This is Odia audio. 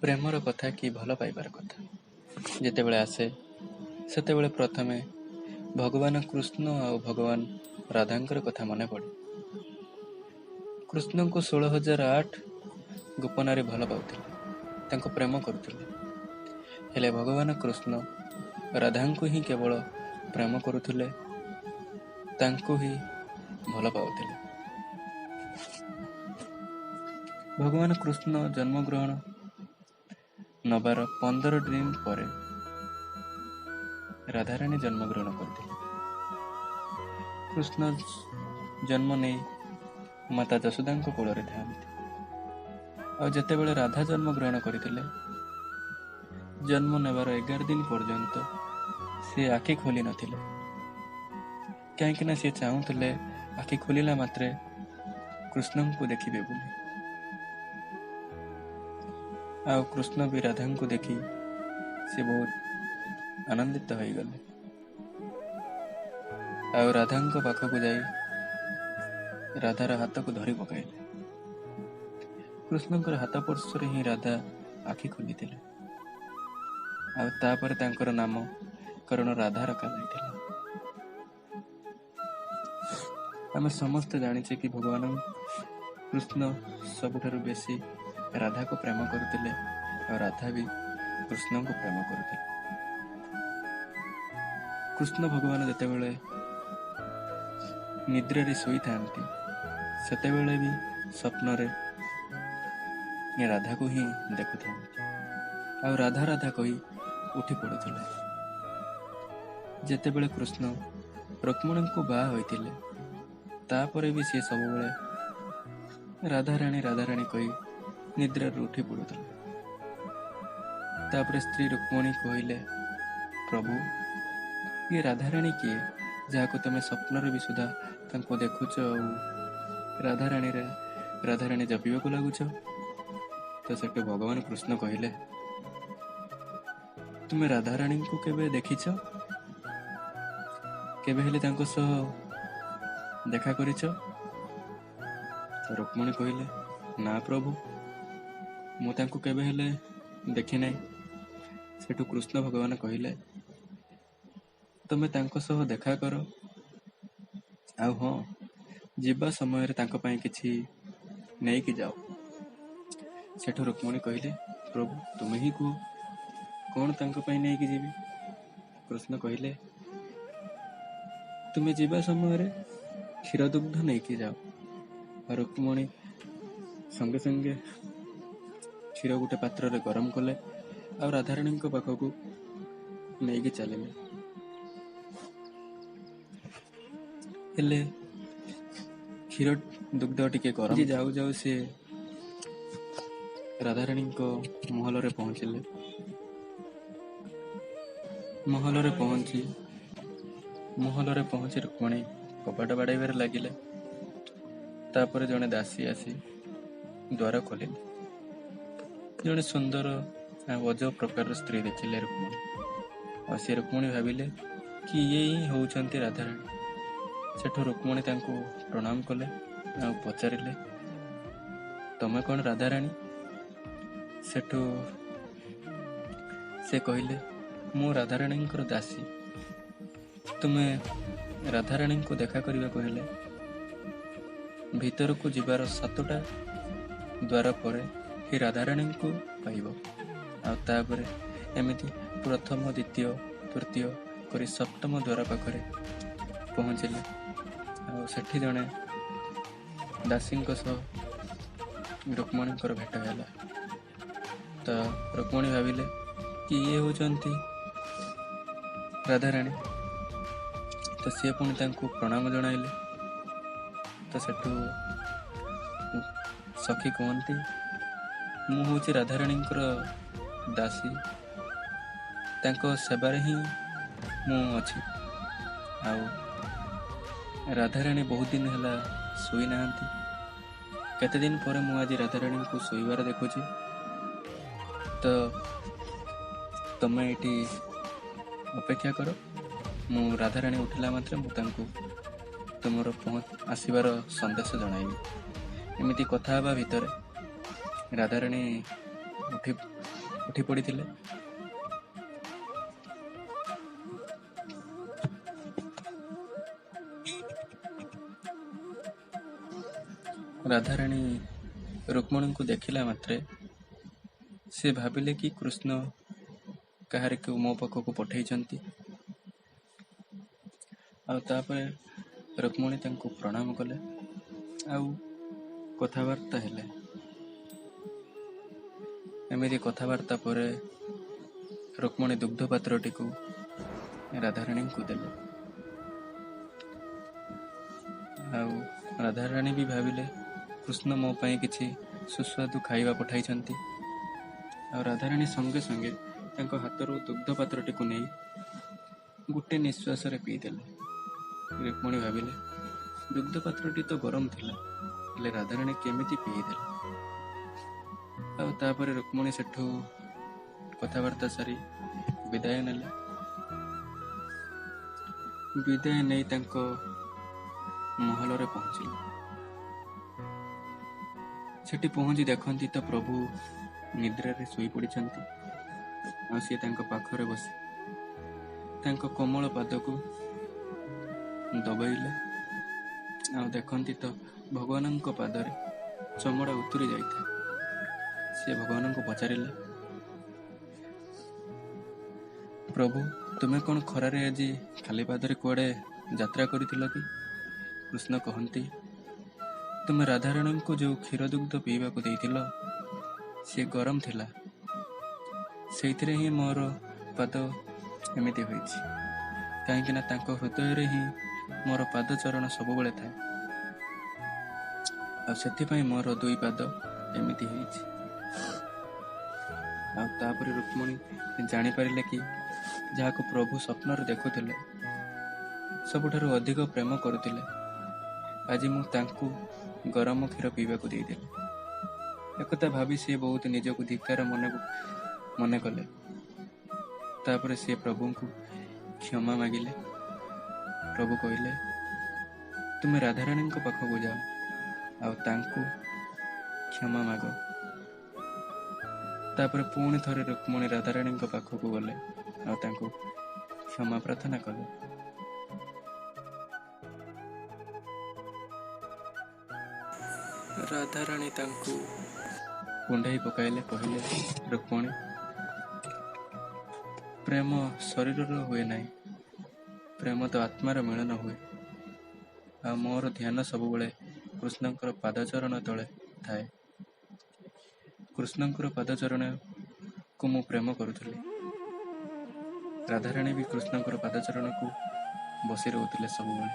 ପ୍ରେମର କଥା କି ଭଲ ପାଇବାର କଥା ଯେତେବେଳେ ଆସେ, ସେତେବେଳେ ପ୍ରଥମେ ଭଗବାନ କୃଷ୍ଣ ଆଉ ଭଗବାନ ରାଧାଙ୍କର କଥା ମନେ ପଡ଼େ। କୃଷ୍ଣଙ୍କୁ 16,008 ଗୋପନାରୀ ଭଲ ପାଉଥିଲେ, ତାଙ୍କୁ ପ୍ରେମ କରୁଥିଲେ। ହେଲେ ଭଗବାନ କୃଷ୍ଣ ରାଧାଙ୍କୁ ହିଁ କେବଳ ପ୍ରେମ କରୁଥିଲେ, ତାଙ୍କୁ ହିଁ ଭଲ ପାଉଥିଲେ। ଭଗବାନ କୃଷ୍ଣ ଜନ୍ମଗ୍ରହଣ ନେବାର 15 ଦିନ ପରେ ରାଧାରାଣୀ ଜନ୍ମଗ୍ରହଣ କରିଥିଲେ। କୃଷ୍ଣ ଜନ୍ମ ନେଇ ମାତା ଯଶୋଦାଙ୍କ କୋଳରେ ଥାଆନ୍ତି, ଆଉ ଯେତେବେଳେ ରାଧା ଜନ୍ମଗ୍ରହଣ କରିଥିଲେ, ଜନ୍ମ ନେବାର 11 ଦିନ ପର୍ଯ୍ୟନ୍ତ ସେ ଆଖି ଖୋଲି ନଥିଲେ, କାହିଁକିନା ସେ ଚାହୁଁଥିଲେ ଆଖି ଖୋଲିଲା ମାତ୍ରେ କୃଷ୍ଣଙ୍କୁ ଦେଖିବେ ବୋଲି। ଆଉ କୃଷ୍ଣ ବି ରାଧାଙ୍କୁ ଦେଖି ସେ ବହୁତ ଆନନ୍ଦିତ ହୋଇଗଲେ, ଆଉ ରାଧାଙ୍କ ପାଖକୁ ଯାଇ ରାଧାର ହାତକୁ ଧରି ପକାଇଲେ। କୃଷ୍ଣଙ୍କର ହାତ ସ୍ପର୍ଶରେ ହିଁ ରାଧା ଆଖି ଖୋଲିଥିଲେ, ଆଉ ତାପରେ ତାଙ୍କର ନାମକରଣ ରାଧା ରଖାଯାଇଥିଲା। ଆମେ ସମସ୍ତେ ଜାଣିଛେ କି ଭଗବାନ କୃଷ୍ଣ ସବୁଠାରୁ ବେଶୀ ରାଧାକୁ ପ୍ରେମ କରୁଥିଲେ, ଆଉ ରାଧା ବି କୃଷ୍ଣଙ୍କୁ ପ୍ରେମ କରୁଥିଲେ। କୃଷ୍ଣ ଭଗବାନ ଯେତେବେଳେ ନିଦ୍ରାରେ ଶୋଇଥାନ୍ତି, ସେତେବେଳେ ବି ସ୍ୱପ୍ନରେ ରାଧାକୁ ହିଁ ଦେଖୁଥାନ୍ତି, ଆଉ ରାଧା ରାଧା କହି ଉଠି ପଡ଼ୁଥିଲେ। ଯେତେବେଳେ କୃଷ୍ଣ ରୁକ୍ମିଣୀଙ୍କୁ ବାହା ହୋଇଥିଲେ, ତାପରେ ବି ସିଏ ସବୁବେଳେ ରାଧାରାଣୀ ରାଧାରାଣୀ କହି ନିଦ୍ରାରୁ ଉଠି ପଡ଼ୁଥିଲେ। ତାପରେ ସ୍ତ୍ରୀ ରୁକ୍ମିଣୀ କହିଲେ, ପ୍ରଭୁ, ଇଏ ରାଧାରାଣୀ କିଏ, ଯାହାକୁ ତୁମେ ସ୍ୱପ୍ନରେ ବି ସୁଦ୍ଧା ତାଙ୍କୁ ଦେଖୁଛ ଆଉ ରାଧାରାଣୀରେ ରାଧାରାଣୀ ଜପିବାକୁ ଲାଗୁଛ? ତ ସେଠୁ ଭଗବାନ କୃଷ୍ଣ କହିଲେ, ତୁମେ ରାଧାରାଣୀଙ୍କୁ କେବେ ଦେଖିଛ? କେବେ ହେଲେ ତାଙ୍କ ସହ ଦେଖା କରିଛ? ରୁକ୍ମିଣୀ କହିଲେ, ନା ପ୍ରଭୁ, ମୁଁ ତାଙ୍କୁ କେବେ ହେଲେ ଦେଖିନାହିଁ। ସେଠୁ କୃଷ୍ଣ ଭଗବାନ କହିଲେ, ତୁମେ ତାଙ୍କ ସହ ଦେଖା କର, ଆଉ ହଁ, ଯିବା ସମୟରେ ତାଙ୍କ ପାଇଁ କିଛି ନେଇକି ଯାଅ। ସେଠୁ ରୁକ୍ମିଣୀ କହିଲେ, ପ୍ରଭୁ, ତୁମେ ହିଁ କୁହ କ'ଣ ତାଙ୍କ ପାଇଁ ନେଇକି ଯିବି? କୃଷ୍ଣ କହିଲେ, ତୁମେ ଯିବା ସମୟରେ କ୍ଷୀର ଦୁଗ୍ଧ ନେଇକି ଯାଅ। ଆଉ ରୁକ୍ମିଣୀ ସଙ୍ଗେ ସଙ୍ଗେ କ୍ଷୀର ଗୋଟେ ପାତ୍ରରେ ଗରମ କଲେ ଆଉ ରାଧାରାଣୀଙ୍କ ପାଖକୁ ନେଇକି ଚାଲିଲେ। ହେଲେ କ୍ଷୀର ଦୁଗ୍ଧ ଟିକେ ଗରମ ଯାଉ ଯାଉ ସେ ରାଧାରାଣୀଙ୍କ ମହଲରେ ପହଞ୍ଚିଲେ। ମହଲରେ ପହଞ୍ଚି ରୁକ୍ମଣୀ କବାଟ ବାଡ଼େଇବାରେ ଲାଗିଲେ। ତାପରେ ଜଣେ ଦାସୀ ଆସି ଦ୍ୱାର ଖୋଲିଲେ। ଜଣେ ସୁନ୍ଦର ଆଉ ଅଜବ ପ୍ରକାରର ସ୍ତ୍ରୀ ଦେଖିଲେ ରୁକ୍ମଣୀ, ଆଉ ସେ ରୁକ୍ମଣୀ ଭାବିଲେ କି ଇଏ ହିଁ ହେଉଛନ୍ତି ରାଧାରାଣୀ। ସେଠୁ ରୁକ୍ମଣୀ ତାଙ୍କୁ ପ୍ରଣାମ କଲେ ଆଉ ପଚାରିଲେ, ତମେ କ'ଣ ରାଧାରାଣୀ? ସେଠୁ ସେ କହିଲେ, ମୁଁ ରାଧାରାଣୀଙ୍କର ଦାସୀ। ତୁମେ ରାଧାରାଣୀଙ୍କୁ ଦେଖା କରିବାକୁ ହେଲେ ଭିତରକୁ ଯିବାର 7ଟା ଦ୍ୱାର ପରେ ହିଁ ରାଧାରାଣୀଙ୍କୁ ପାଇବ। ଆଉ ତାପରେ ଏମିତି ପ୍ରଥମ, ଦ୍ୱିତୀୟ, ତୃତୀୟ କରି ସପ୍ତମ ଦ୍ୱାର ପାଖରେ ପହଞ୍ଚିଲେ, ଆଉ ସେଠି ଜଣେ ଦାସୀଙ୍କ ସହ ରୁକ୍ମଣୀଙ୍କର ଭେଟ ହେଲା। ତ ରୁକ୍ମଣୀ ଭାବିଲେ କି ଇଏ ହେଉଛନ୍ତି ରାଧାରାଣୀ। ତ ସିଏ ପୁଣି ତାଙ୍କୁ ପ୍ରଣାମ ଜଣାଇଲେ। ତ ସେଠୁ ସଖୀ କୁହନ୍ତି, ମୁଁ ହେଉଛି ରାଧାରାଣୀଙ୍କର ଦାସୀ, ତାଙ୍କ ସେବାରେ ହିଁ ମୁଁ ଅଛି, ଆଉ ରାଧାରାଣୀ ବହୁତ ଦିନ ହେଲା ଶୋଇନାହାନ୍ତି। କେତେ ଦିନ ପରେ ମୁଁ ଆଜି ରାଧାରାଣୀଙ୍କୁ ଶୋଇବାର ଦେଖୁଛି। ତ ତମେ ଏଇଠି ଅପେକ୍ଷା କର, ମୁଁ ରାଧାରାଣୀ ଉଠିଲା ମାତ୍ରେ ମୁଁ ତାଙ୍କୁ ତୁମର ଆସିବାର ସନ୍ଦେଶ ଜଣାଇବି। ଏମିତି କଥା ହେବା ଭିତରେ ରାଧାରାଣୀ ଉଠି ଉଠି ପଡ଼ିଥିଲେ। ରାଧାରାଣୀ ରୁକ୍ମଣୀଙ୍କୁ ଦେଖିଲା ମାତ୍ରେ ସେ ଭାବିଲେ କି କୃଷ୍ଣ କାହାରିକୁ ମୋ ପାଖକୁ ପଠେଇଛନ୍ତି। ଆଉ ତାପରେ ରୁକ୍ମଣୀ ତାଙ୍କୁ ପ୍ରଣାମ କଲେ ଆଉ କଥାବାର୍ତ୍ତା ହେଲେ। ଏମିତି କଥାବାର୍ତ୍ତା ପରେ ରୁକ୍ମଣୀ ଦୁଗ୍ଧ ପାତ୍ରଟିକୁ ରାଧାରାଣୀଙ୍କୁ ଦେଲେ। ଆଉ ରାଧାରାଣୀ ବି ଭାବିଲେ କୃଷ୍ଣ ମୋ ପାଇଁ କିଛି ସୁସ୍ୱାଦୁ ଖାଇବା ପଠାଇଛନ୍ତି। ଆଉ ରାଧାରାଣୀ ସଙ୍ଗେ ସଙ୍ଗେ ତାଙ୍କ ହାତରୁ ଦୁଗ୍ଧ ପାତ୍ରଟିକୁ ନେଇ ଗୋଟେ ନିଶ୍ୱାସରେ ପିଇଦେଲେ। ରୁକ୍ମଣୀ ଭାବିଲେ ଦୁଗ୍ଧ ପାତ୍ରଟି ତ ଗରମ ଥିଲା, ହେଲେ ରାଧାରାଣୀ କେମିତି ପିଇଦେଲେ? ଆଉ ତାପରେ ରୁକ୍ମଣୀ ସେଠୁ କଥାବାର୍ତ୍ତା ସାରି ବିଦାୟ ନେଲେ। ବିଦାୟ ନେଇ ତାଙ୍କ ମହଲରେ ପହଞ୍ଚିଲେ। ସେଠି ପହଞ୍ଚି ଦେଖନ୍ତି ତ ପ୍ରଭୁ ନିଦ୍ରାରେ ଶୋଇପଡ଼ିଛନ୍ତି। ଆଉ ସିଏ ତାଙ୍କ ପାଖରେ ବସି ତାଙ୍କ କୋମଳ ପାଦକୁ ଦବାଇଲେ। ଆଉ ଦେଖନ୍ତି ତ ଭଗବାନଙ୍କ ପାଦରେ ଚମଡ଼ା ଉତୁରି ଯାଇଥାଏ। ସିଏ ଭଗବାନଙ୍କୁ ପଚାରିଲେ, ପ୍ରଭୁ, ତୁମେ କ'ଣ ଖରାରେ ଆଜି ଖାଲି ପାଦରେ କୁଆଡ଼େ ଯାତ୍ରା କରିଥିଲ କି? କୃଷ୍ଣ କହନ୍ତି, ତୁମେ ରାଧାରାଣୀଙ୍କୁ ଯେଉଁ କ୍ଷୀର ଦୁଗ୍ଧ ପିଇବାକୁ ଦେଇଥିଲ ସିଏ ଗରମ ଥିଲା, ସେଇଥିରେ ହିଁ ମୋର ପାଦ ଏମିତି ହୋଇଛି। କାହିଁକିନା ତାଙ୍କ ହୃଦୟରେ ହିଁ ମୋର ପାଦ ଚରଣ ସବୁବେଳେ ଥାଏ, ଆଉ ସେଥିପାଇଁ ମୋର ଦୁଇ ପାଦ ଏମିତି ହେଇଛି। ଆଉ ତାପରେ ରୁକ୍ମଣୀ ଜାଣିପାରିଲେ କି ଯାହାକୁ ପ୍ରଭୁ ସ୍ୱପ୍ନରେ ଦେଖୁଥିଲେ, ସବୁଠାରୁ ଅଧିକ ପ୍ରେମ କରୁଥିଲେ, ଆଜି ମୁଁ ତାଙ୍କୁ ଗରମ କ୍ଷୀର ପିଇବାକୁ ଦେଇଦେଲି। ଏକଥା ଭାବି ସିଏ ବହୁତ ନିଜକୁ ଧିକ୍କାର ମନେ କଲେ। ତାପରେ ସିଏ ପ୍ରଭୁଙ୍କୁ କ୍ଷମା ମାଗିଲେ। ପ୍ରଭୁ କହିଲେ, ତୁମେ ରାଧାରାଣୀଙ୍କ ପାଖକୁ ଯାଅ ଆଉ ତାଙ୍କୁ କ୍ଷମା ମାଗ। ତାପରେ ପୁଣି ଥରେ ରୁକ୍ମଣୀ ରାଧାରାଣୀଙ୍କ ପାଖକୁ ଗଲେ ଆଉ ତାଙ୍କୁ କ୍ଷମା ପ୍ରାର୍ଥନା କଲେ। ରାଧାରାଣୀ ତାଙ୍କୁ କୁଣ୍ଢାଇ ପକାଇଲେ, କହିଲେ, ରୁକ୍ମଣୀ, ପ୍ରେମ ଶରୀରର ହୁଏ ନାହିଁ, ପ୍ରେମ ତ ଆତ୍ମାର ମିଳନ ହୁଏ। ଆଉ ମୋର ଧ୍ୟାନ ସବୁବେଳେ କୃଷ୍ଣଙ୍କର ପାଦଚରଣ ତଳେ ଥାଏ। କୃଷ୍ଣଙ୍କର ପାଦଚରଣକୁ ମୁଁ ପ୍ରେମ କରୁଥିଲି। ରାଧାରାଣୀ ବି କୃଷ୍ଣଙ୍କର ପାଦଚରଣକୁ ବସି ରହୁଥିଲେ ସବୁବେଳେ।